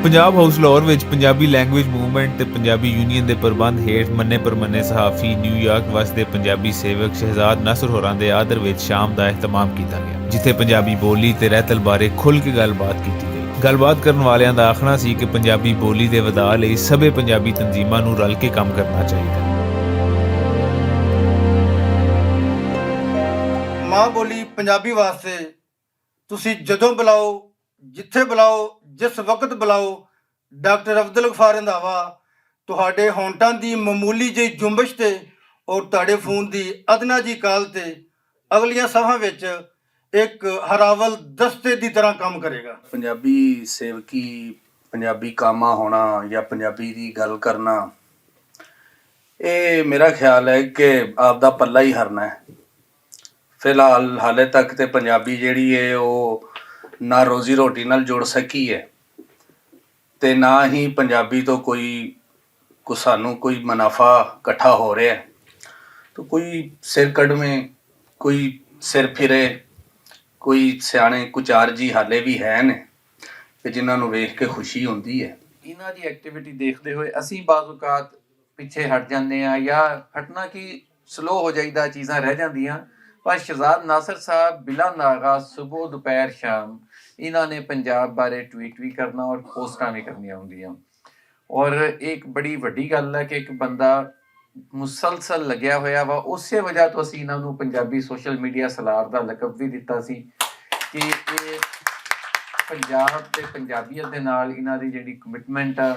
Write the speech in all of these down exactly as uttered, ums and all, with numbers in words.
پنجاب ہاؤس لاہور وچ پنجابی لینگویج موومنٹ تے پنجابی یونین دے پربند ہیٹھ منے پرمنے صحافی نیویارک وسدے پنجابی سیوک شہزاد ناصر ہوراں دے آدر وچ شام دا اہتمام کیتا گیا، جتھے پنجابی بولی تے رہتل بارے کھل کے گل بات کیتی گئی۔ گل بات کرن والیاں دا آکھنا سی کہ پنجابی بولی دے ودھا لئی سبھے پنجابی تنظیماں نوں رل کے کم کرنا چاہیدا ہے۔ ماں بولی پنجابی واسطے تسی جدوں بلاؤ، جتھے بلاؤ، جس وقت بلاؤ، ڈاکٹر عبدالغفار رندھاوا تہاڈے ہونٹاں دی معمولی جئی جنبش تے اور تہاڈے فون دی ادنا جی کال تے اگلیاں صفحاں وچ ایک ہراول دستے دی طرح کم کرے گا۔ پنجابی سیوکی، پنجابی کاما ہونا یا پنجابی دی گل کرنا، اے میرا خیال ہے کہ آپ دا پلہ ہی ہرنا ہے۔ فی الحال حالے تک تے پنجابی جیڑی ہے، او نہ روزی روٹی نال جڑ سکی ہے تے نہ ہی پنجابی تو کوئی، کو سانوں کوئی منافع اکٹھا ہو رہا ہے۔ تو کوئی سر کڈویں، کوئی سر پھرے، کوئی سیانے کچار جی حالے بھی ہے نے کہ جنہاں نوں ویکھ کے خوشی ہوندی ہے۔ انہاں دی ایکٹیویٹی دیکھدے ہوئے اسی بعض اوقات پچھے ہٹ جاندے ہاں یا ہٹنا کی سلو ہو جائیدا، چیزاں رہ جاندیاں۔ پر شہزاد ناصر صاحب بلا ناغا صبح، دوپہر، شام انہاں نے پنجاب بارے ٹویٹ بھی کرنا اور پوسٹاں بھی کرنیاں ہوندیاں۔ اور ایک بڑی وڈی گل ہے کہ ایک بندہ مسلسل لگیا ہویا وا، اسے وجہ تو اسی انہاں نوں پنجابی سوشل میڈیا سلار دا لقب بھی دتا سی کہ یہ پنجاب تے پنجابیت دے نال انہاں دی جڑی کمٹمنٹ آ،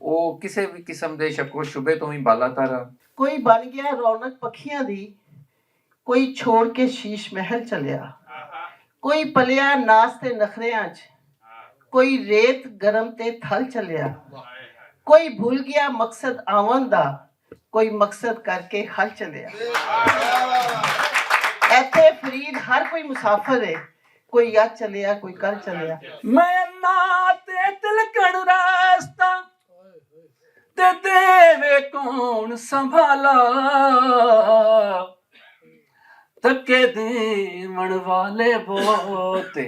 او کسے بھی قسم دے شک و شبے تو بھی بالاتر آ۔ کوئی بن گیا رونق پکھیاں دی، کوئی چھوڑ کے شیش محل چلیا، کوئی پلیا ناس تے نخریاں چ، کوئی ریت گرم تے تھل چلیا، کوئی بھول گیا مقصد آون دا، کوئی مقصد کر کے ہل چلیا۔ ایتھے فرید ہر کوئی مسافر ہے، کوئی اج چلیا، کوئی کل چلیا۔ میں نہ تے تلکن راستہ تے دیوے کون سنبھالا؟ تکے دیون والے بہت تے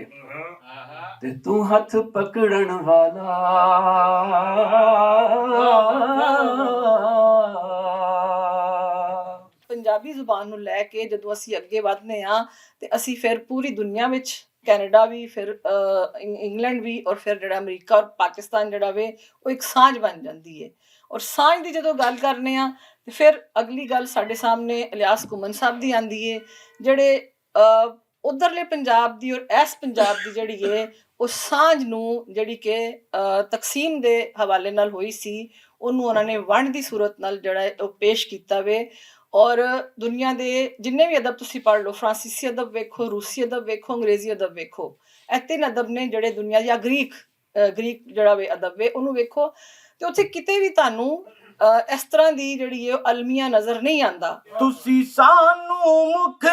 تو ہتھ پکڑن والا۔ پنجابی زبان نوں لے کے جدوں اسی اگے ودھنے ہاں تے اسی فیر پوری دنیا وچ کینیڈا وی، فیر انگلینڈ وی اور فیر جیہڑا امریکہ اور پاکستان جیہڑا وے، او اک سانجھ بن جاندی ہے۔ اور سانجھ دی جدوں گل کرنے آں تے فیر اگلی گل ساڈے سامنے الیاس کمن صاحب دی آندی ہے، جیہڑے ادھرلے پنجاب دی اور ایس پنجاب دی جیہڑی ہے، او سانجھ نوں جیہڑی کہ تقسیم دے حوالے نال ہوئی سی، انہوں انہاں نے ونڈ دی صورت نال جیہڑا ہے او پیش کیتا وے۔ اور دنیا دے جنہیں وی ادب تسی پڑھ لو، فرانسیسی ادب ویکھو، روسی ادب ویکھو، انگریزی ادب ویکھو، ایتھے ادب نے جیہڑے دنیا یا گریک، گریک جیہڑا وے ادب وے انہوں ویکھو، تے اتھے کتے وی تہانوں اس طرح دی جیہڑی ہے المیہ نظر نہیں آندا۔ تسی سانوں مکھ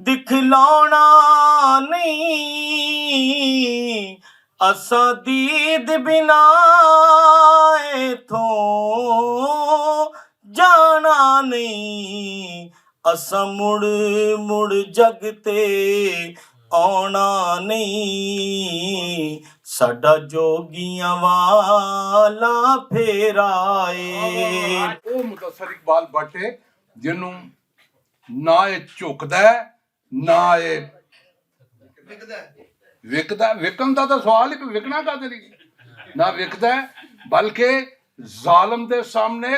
دکھلاونا نہیں، اساں دید بنا ایتھوں جانا نہیں، اساں مڑ مڑ جگ تے آنا نہیں، ساڈا جوگیاں والا پھیرا اے۔ او مدثر اقبال بٹ ہے، جنوں نہ اے جھکدا ہے، نہ اے وکدا ہے۔ وکن دا تاں سوال ہی کوئی، وکنا کا تیری نہ وکدا ہے، بلکہ ظالم دے سامنے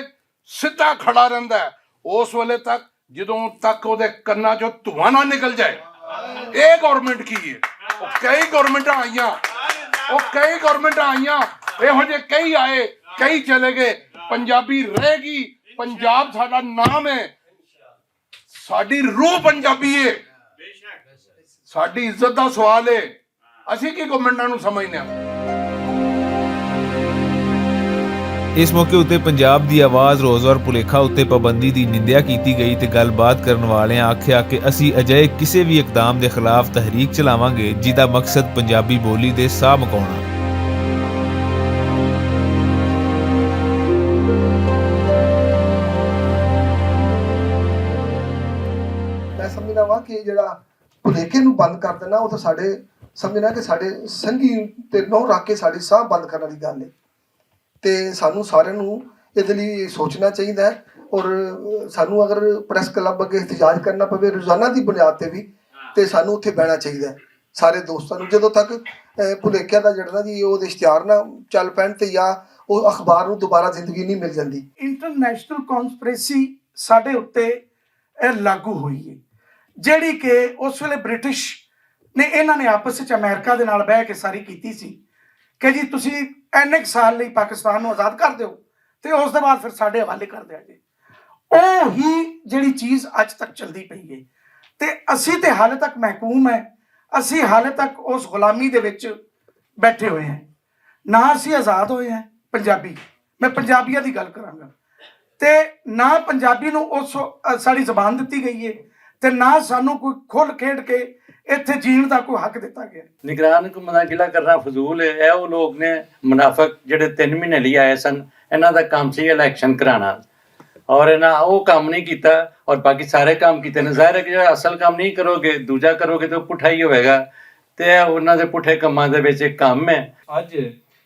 سدھا کھڑا رہندا ہے۔ اس ویلے تک، جدوں تک او دے کناں چوں دھواں نہ نکل جائے، اے گورنمنٹ کی ہے؟ او کئی گورنمنٹاں آئیاں، او کئی گورنمنٹاں آئیاں، ایہو جے کئی آئے، کئی چلے گئے۔ پنجابی رہے گی، پنجاب ساڈا نام ہے، ساڈی روح پنجابی ہے، ساڈی عزت دا سوال ہے۔ اسی کی گورنمنٹاں نوں سمجھنے ہاں؟ اس موقع اتے پنجاب دی آواز روزہ اور پلیکھا اتے پابندی دی نندیا کیتی گئی تے گل بات کرن والے آکھیا کہ اسی اجائے کسے وی اقدام دے خلاف تحریک چلاواں گے جدا مقصد پنجابی بولی دے ساہ مکاونا۔ میں سمجھنا وا کہ جڑا بھلیکے نوں بند کر دینا، او تاں ساڈے سمجھنا کہ ساڈے سنگھی تے نو رکھ کے ساڈی ساہ بند کرن والی گل ہے۔ تے سانوں ساریاں نوں ایہدے لئی سوچنا چاہیدا ہے۔ اور سانوں اگر پریس کلب اگے احتجاج کرنا پوے روزانہ دی بنیاد تے وی، تے سانوں اتھے بہنا چاہیدا ہے۔ سارے دوستاں نوں جدوں تک بھلیکیاں دا جڑنا جی او اشتہار نہ چل پین تے یا او اخبار نوں دوبارہ زندگی نہیں مل جاندی۔ انٹرنیشنل کانسپریسی ساڈے اُتے لاگو ہوئی ہے، جیہڑی کہ اس ویلے برٹش نے انہاں نے آپس وچ امریکہ دے نال بہہ کے ساری کیتی سی کہ جی تسی اینک سال لئی پاکستان نوں آزاد کر دیو تے اس دے بعد فیر ساڈے حوالے کر دیا جی۔ او ہی جیہڑی چیز اج تک چلدی پئی ہے، تے اسی تے حال تک محکوم ہے، اسی حال تک اس غلامی دے وچ بیٹھے ہوئے ہیں۔ نہ اسی آزاد ہوئے ہیں پنجابی، میں پنجابیاں دی گل کراں گا، تے نہ پنجابی نوں اس ساڈی زبان دتی گئی ہے، تے نہ سانوں کوئی کھل کھیڈ کے اتھے جیون دا کوئی حق دتا گیا۔ نگران کو مداخلہ کرنا فضول ہے۔ اے او لوگ نے منافق جڑے تین مہینے لئی آئے سن، انہاں دا کام سی الیکشن کرانا، اور انہاں او کام نہیں کیتا۔ اور باقی سارے کام کیتے نے۔ ظاہر ہے کہ جڑا اصل کام نہیں کرو گے، دوجا کرو گے تو پٹھا ہی ہوئے گا۔ تے اے انہاں دے پٹھے کماں دے وچ ایک کم ہے۔ اج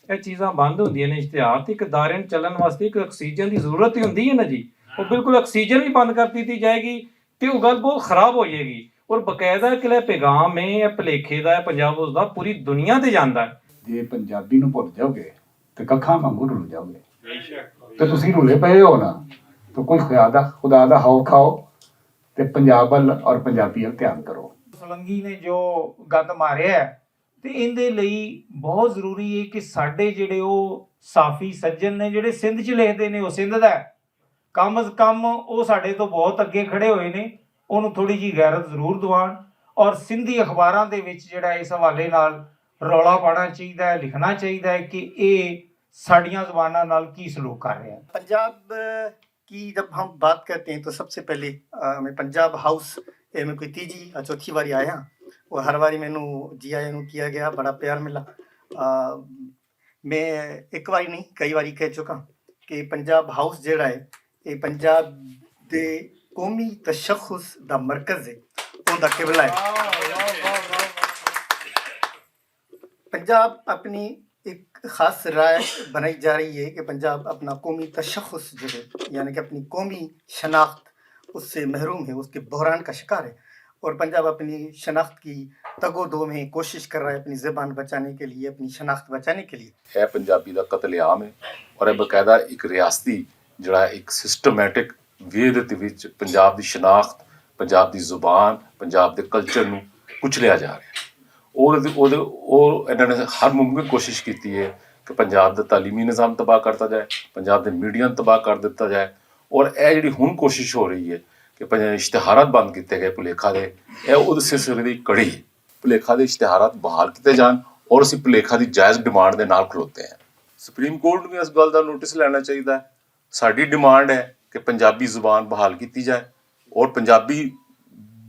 اے چیزاں بند ہوندیاں نے، اشتہار تے اک دائرے نوں چلن واسطے اک آکسیجن دی ضرورت ہی ہوندی ہے نا جی۔ او بالکل آکسیجن وی بند کر دتی جائے گی تے او گل بہت خراب ہو جائے گی۔ اور باقاعدہ اک لے پیغام ہے، اے پلیکھے دا ہے، پنجاب اس دا پوری دنیا تے جاندا ہے۔ جے پنجابی نوں بھل جاؤ گے تے ککھاں وانگوں رل جاؤ گے۔ تے تسی رلے پئے ہو نا، تو کوئی خدا دا، خدا دا ہاؤ کھاؤ تے پنجاب ول اور پنجابی ول دھیان کرو۔ سولنگی نے جو گند ماریا ہے، تے ایندے لئی بہت ضروری ہے کہ ساڈے جڑے او صحافی سجن نے، جڑے سندھ چ لکھدے نے، او سندھ دا ہے۔ کم از کم او ساڈے تو بہت اگے کھڑے ہوئے نے، اونوں تھوڑی جی غیرت ضرور دوان۔ اور سندھی اخباراں دے وچ جڑا اس حوالے نال رولا پانا چاہیدا ہے، لکھنا چاہیدا ہے کہ اے ساڈیاں زباناں نال کی سلوک کر رہے ہیں۔ پنجاب کی جب ہم بات کرتے ہیں تو سب سے پہلے، آ، میں پنجاب ہاؤس، اے میں کوئی تیجی یا چوتھی باری آیا، اور ہر باری مینوں جی آیا نوں کیا گیا، بڑا پیار ملا۔ آ، میں ایک باری نہیں، کئی باری کہہ چکا کہ پنجاب ہاؤس جڑا ہے، یہ پنجاب دے قومی تشخص دا مرکز ہے، اوندا قبلہ ہے۔ پنجاب اپنی ایک خاص رائے بنائی جا رہی ہے کہ پنجاب اپنا قومی تشخص جو ہے، یعنی کہ اپنی قومی شناخت، اس سے محروم ہے، اس کے بحران کا شکار ہے۔ اور پنجاب اپنی شناخت کی تگ و دو میں کوشش کر رہا ہے اپنی زبان بچانے کے لیے، اپنی شناخت بچانے کے لیے۔ اے پنجابی دا قتل عام ہے اور اے باقاعدہ ایک ریاستی جڑا ایک سسٹمیٹک وے دے وچ پنجاب دی شناخت، پنجاب دی زبان، پنجاب دے کلچر نوں کچلیا جا رہا ہے۔ اور دے- اور دے- اور انہاں نے ہر ممکن کوشش کیتی ہے کہ پنجاب دا تعلیمی نظام تباہ کرتا جائے، پنجاب دے میڈیا نوں تباہ کر دتا جائے۔ اور اے جڑی ہن کوشش ہو رہی ہے کہ پنجاب اشتہارات بند کیتے گئے پلیکھا دے، اے اس سلسلے دی کڑی ہے۔ پلیکھا دے اشتہارات بحال کیتے جان اور اسی پلیکھا دی جائز ڈیمانڈ دے نال کھلوتے ہیں۔ سپریم کورٹ نوں اس گل دا نوٹس لینا چاہیدا ہے۔ ساڈی ڈیمانڈ ہے کہ پنجابی زبان بحال کیتی جائے اور پنجابی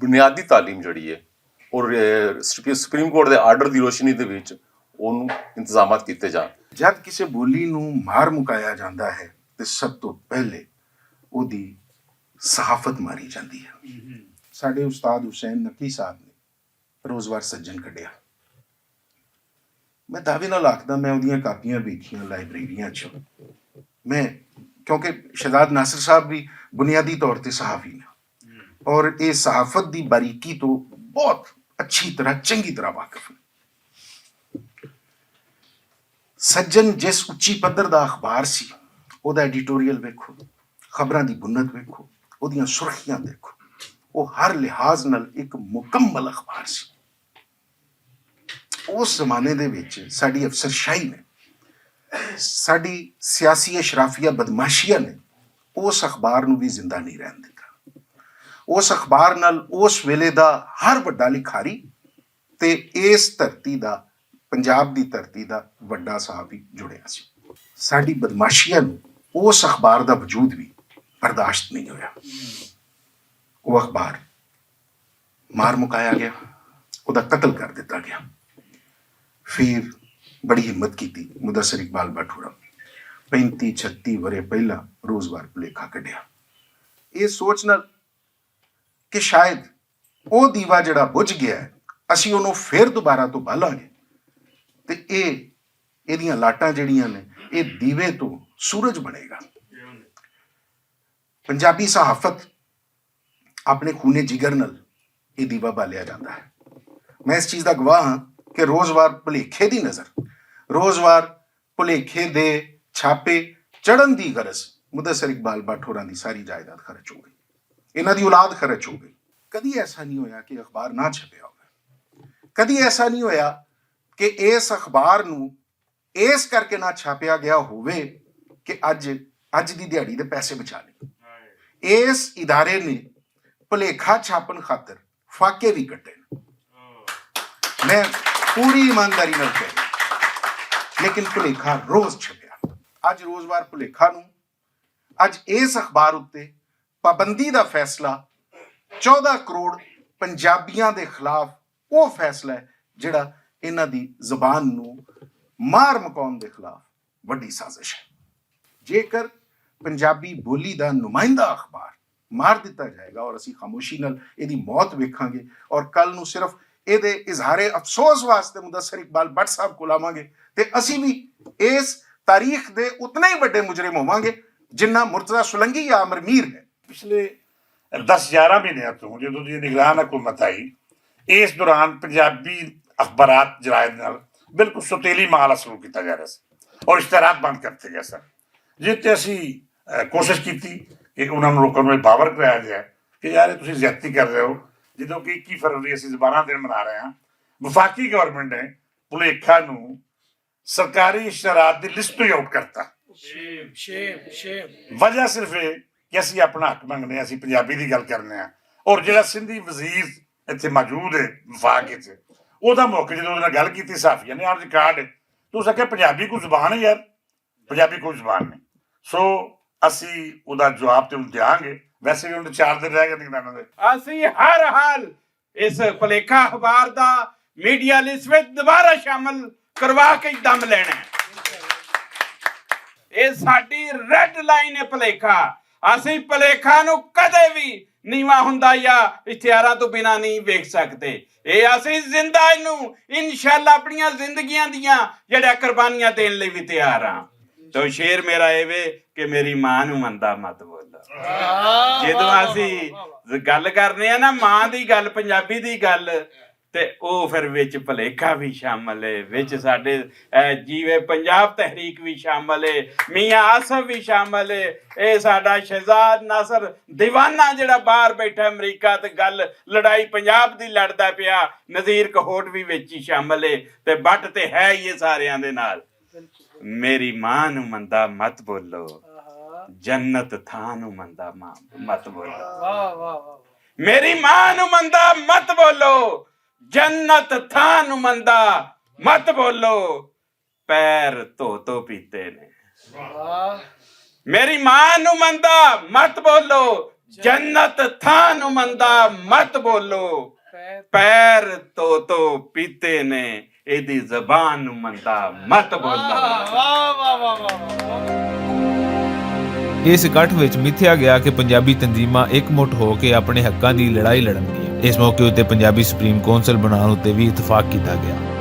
بنیادی تعلیم جڑی ہے اور، اے، سپری-، سپریم کورٹ دے آرڈر دی روشنی دے وچ اونوں انتظامات کیتے جان۔ جد کسے بولی نوں مار مکایا جاندا ہے تے سب تو پہلے اودی صحافت ماری جاندی ہے۔ ساڈے استاد حسین نقوی صاحب نے روزوار سجن کڈیا۔ میں دعوے نال آکھدا، میں اودیاں کاپیاں ویکھیاں لائبریریاں چ۔ میں، کیونکہ شہزاد ناصر صاحب بھی بنیادی طور تے صحافی نے اور اے صحافت دی باریکی تو بہت اچھی طرح، چنگی طرح واقف نے۔ سجن جس اچی پدر دا اخبار سی، او دا ایڈیٹوریل ویکھو، خبراں دی بنت ویکھو، او دیاں سرخیاں دیکھو، او ہر لحاظ نال ایک مکمل اخبار سی۔ اس زمانے دے وچ ساڈی افسر شاہی نے، ساڈی سیاسی اشرافیہ بدمعاشیاں نے اس اخبار نوں بھی زندہ نہیں رہن دتا۔ اس اخبار نال اس ویلے دا ہر وڈا لکھاری تے اس دھرتی دا، پنجاب دی دھرتی دا وڈا صحافی جڑیا سی۔ ساڈی بدمعاشیاں نوں اس اخبار دا وجود بھی برداشت نہیں ہویا۔ وہ اخبار مار مکایا گیا، وہ دا قتل کر دتا گیا۔ پھر بڑی ہمت کیتی مدثر اقبال بٹ ہوراں، پینتی چھتی ورے پہلا روزوار پلیکھا کڈیا۔ یہ سوچ نال کہ شاید او دیوا جڑا بجھ گیا ہے، اسی انہوں فیر دوبارہ تو بالاں گے، تے ایہہ ایہدیاں لاٹاں جیہڑیاں نیں، ایہہ دیوے توں سورج بنے گا۔ پنجابی صحافت اپنے خونے جگر نال ایہہ دیوا بالیا جاندا ہے۔ میں اس چیز دا گواہ ہاں کہ روزوار پلیکھے دی نظر، روزوار پلیکھے دے چھاپے چڑھن دی غرض مدثر اقبال بٹ ہوراں دی ساری جائیداد خرچ ہو گئی، انہاں دی اولاد خرچ ہو گئی۔ کدی ایسا نہیں ہویا کہ اخبار نہ چھپیا ہوئے، کدی ایسا نہیں ہویا کہ اس اخبار نوں اس کر کے نہ چھاپیا گیا ہووے کہ اج اج دی دیہاڑی دے پیسے بچا لیں۔ اس ادارے نے پلیکھا چھاپن خاطر فاقے بھی کٹے نے۔ میں پوری ایمانداری نال کہہ رہا، لیکن پلیکھا روز چھپیا۔ اج روزوار پلیکھا نوں اج اس اخبار اتے پابندی دا فیصلہ چودہ کروڑ پنجابیاں دے خلاف او فیصلہ ہے جڑا انہاں دی زبان نوں مار مقام دے خلاف وڈی سازش ہے۔ جیکر پنجابی بولی دا نمائندہ اخبار مار دتا جائے گا اور اسی خاموشی نال ایہدی موت ویکھاں گے اور کل نوں صرف ایہدے اظہار افسوس واسطے مدثر اقبال بٹ صاحب کول آواں گے، تے اسی بھی اس تاریخ دے اتنے ہی وڈے مجرم ہوواں گے جنہ مرتضی سولنگی یا امر میر ہے۔ پچھلے دس گیارہ مہینیاں توں جدوں دی نگران حکومت آئی، اس دوران پنجابی اخبارات جرائد نال بالکل سوتیلی مال حاصل کیتا جا رہا سی اور اشتہارات بند کرتے گئے سن، جس تے اسی کوشش کیتی کہ انہاں نوں لوکاں نوں باور کرایا جائے کہ یار تسی زیادتی کر رہے ہو۔ جدوں کہ اکی فروری اسی زباناں دن منا رہے ہیں، وفاقی گورنمنٹ نے پلیکھا نوں سرکاری اشتہارات دی لسٹ تو ہی آؤٹ کرتا۔ وجہ صرف یہ کہ اسی اپنا حق منگنے ہیں، اسی پنجابی دی گل کرنے ہیں۔ اور جڑا سندھی وزیر اتھے موجود ہے وفاق اتھے، او دا موقع جدوں اودے نال گل کیتی صحافیاں نے آن ریکارڈ ہے، تو اس آکھیا پنجابی کو زبان ہے یار، پنجابی کوئی زبان نہیں۔ سو اسی او دا جواب تے ہن دیاں گے۔ ویسے بھی ہن چار دن رہ گئے نگراناں دے۔ اسی ہر حال اس پلیکھا اخبار دا میڈیا لسٹ وچ دوبارہ شامل کروا کے دم لینا ہے۔ اے ساڈی ریڈ لائن ہے پلیکھا۔ اسی پلیکھا نو کدے بھی نیواں ہوندا یا اشتہاراں تو بنا نہیں ویکھ سکدے۔ اے اسی زندہ نو انشاءاللہ اپنیاں زندگیاں دیاں جڑیاں قربانیاں دین لئی بھی تیار ہاں۔ تو شعر میرا اے وے کہ میری ماں نو مندا مت بولو۔ جدوں اسی گل کرنے آ نا ماں دی گل، پنجابی دی گل، تے او پھر وچ پلیکھا بھی شامل ہے، وچ ساڈے، اے، جیوے پنجاب تحریک بھی شامل ہے، میاں آصف بھی شامل ہے، اے ساڈا شہزاد ناصر دیوانہ جڑا باہر بیٹھا امریکہ تے گل لڑائی پنجاب دی لڑدا پیا، نذیر کہوٹ بھی وچ ہی شامل ہے، تے بٹ تے ہے ہی اے ساریاں دے نال۔ میری ماں نو مندا مت بولو، جنت تھاں نو مندا ماں مت بولو۔ میری ماں نو مندا مت بولو، جنت تھاں نو مندا مت بولو، پیر تو تو پیتے نے۔ میری ماں نو مندا مت بولو، جنت تھاں نو مندا مت بولو، پیر تو تو پیتے نے، ایدی زبان نو مندا مت بولو۔ اس اکٹھ وچ متھیا گیا کہ پنجابی تنظیماں اک مٹھ ہو کے اپنے حقاں دی لڑائی لڑن گیاں۔ اس موقع اتے پنجابی سپریم کونسل بنان اتے وی اتفاق کیتا گیا۔